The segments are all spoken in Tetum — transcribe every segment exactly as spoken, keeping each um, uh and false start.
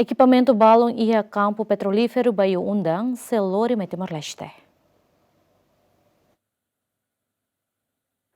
Ekipamentu balun iha kampu petrolíferu Bayu-Undan sei lori mai Timor-Leste.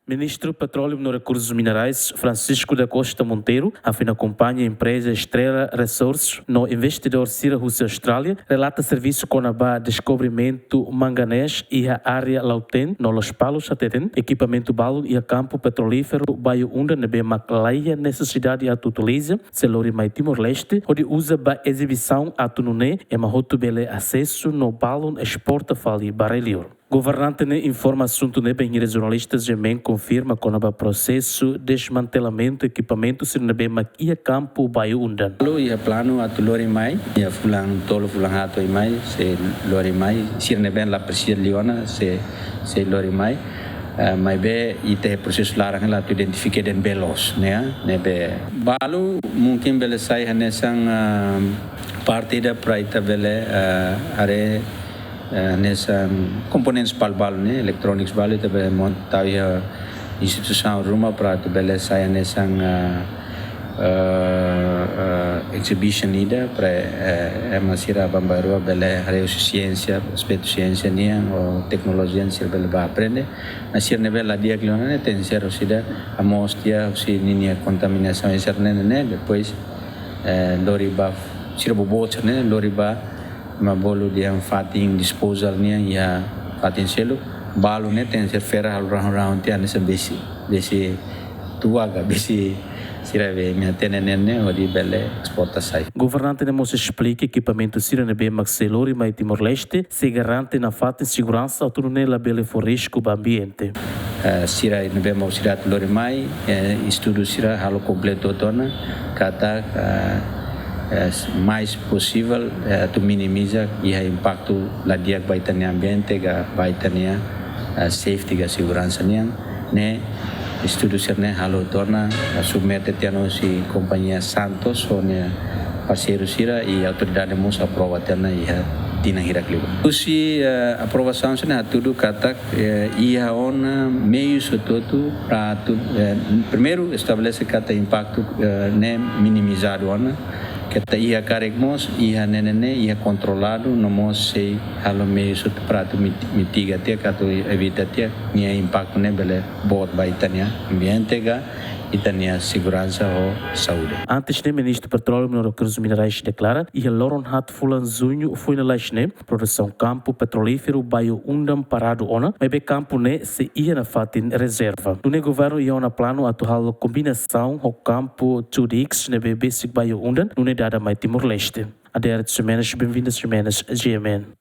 Ministru Petróleu no Rekursus Minerais, Francisco da Costa Monteiro, hafoin akompaña empreza Estrela Resources no investidór sira husi Austrália, relata servisu kona-ba deskobrimentu manganés iha área Lautém no Lospalos, hateten ekipamentu balun iha kampu petrolíferu Bayu-Undan ne'ebé mak laiha nesesidade atu utiliza, sei lori mai Timor-Leste, hodi uza ba ezibisaun atu nune'e ema hotu bele asesu no balun esporta fali ba rai-liur. Governante ne'e informa asuntu ne'e bainhira jornalista GMN konfirma kona-ba prosesu desmantelamentu ekipamentu sira ne'ebé mak iha kampu Bayu-Undan. Lalu iha planu atu lori mai, iha fulan tolu fulan haat mai, sei lori mai, sira ne'ebé la presiza liu ona, sei, sei lori mai. Eh, maibé ita iha prosesu laran hela atu identifika de'it bee loos, ne'e, ne'ebé balu mungkin bele sai hanesan, ah, parte ida para ita bele, ah, haree, eh, hanesan komponentes balu-balu ne'e, electronics balu ita bele mont tau iha instituisaun ruma para atu bele sai hanesan, ah, eh, eh, exhibition ida para, eh, ema sira bambairua bele haree husi siénsia, aspetu siénsia nian ou teknolojia nian sira bele bá aprende. Mas sira ne'ebé la di'ak liu ona ne'e tenke ser husi ida, amostu husi ninia kontaminasaun sira-ne'e, ne'e, depois, eh, lori ba sira boboot ne'e, lori ba ema bolu dehan fatin disposal nian iha fatin seluk, balu ne'e tenke ser fera halo rahun-rahun tiha hanesan besi, besi tua ka, besi sira be imi hatene ne'e, hodi bele esporta sai. Governante ne'e mós esplika ekipamentu sira ne'ebé mak sei lori mai Timor-Leste sei garante nafatin seguransa atu nune'e labele fó risku ba ambiente. Eh, sira ne'ebé mak sira atu lori mai, eh, estudu sira halo kompletu hotu ona, katak, eh, eh, mais posivel, eh, atu minimiza iha impaktu la di'ak ba ita-nia ambiente ka ba ita-nia, eh, safety ka seguransa nian. Ne'e estudu sira-ne'e halo hotu ona, eh, submete tiha ona husi kompañia Santos ho nia parseiru sira i autoridade mós aprova tiha ona iha tinan hirak liubá. Husi, eh, aprovasaun sira-ne'e hatudu katak, eh, iha ona meius hotu-hotu para atu, eh, primeiru estabelese katak impaktu, eh, ne'e minimizadu ona, katak iha karik mós, iha ne'e ne'e, iha kontroladu, no mós sei halo meius hotu para atu mit-, mitiga tiha, atu evita tiha, nia impaktu ne'e bele boot ba ita-nia ambiente ka ita-nia seguransa ho saúde. Antes ne'e, Ministru Petróleu no Rekursus Minerais deklara, iha loron haat fulan Juñu foin lalais ne'e, produsaun kampu petrolíferu Bayu-Undan paradu ona, maibé kampu ne'e sei iha nafatin rezerva. Nune'e governu iha ona planu atu halo kombinasaun ho kampu Two Dikes ne'ebé besik Bayu-Undan, nune'e dada mai Timor-Leste. Adérito Ximenes, Benvinda Ximenes, GMN.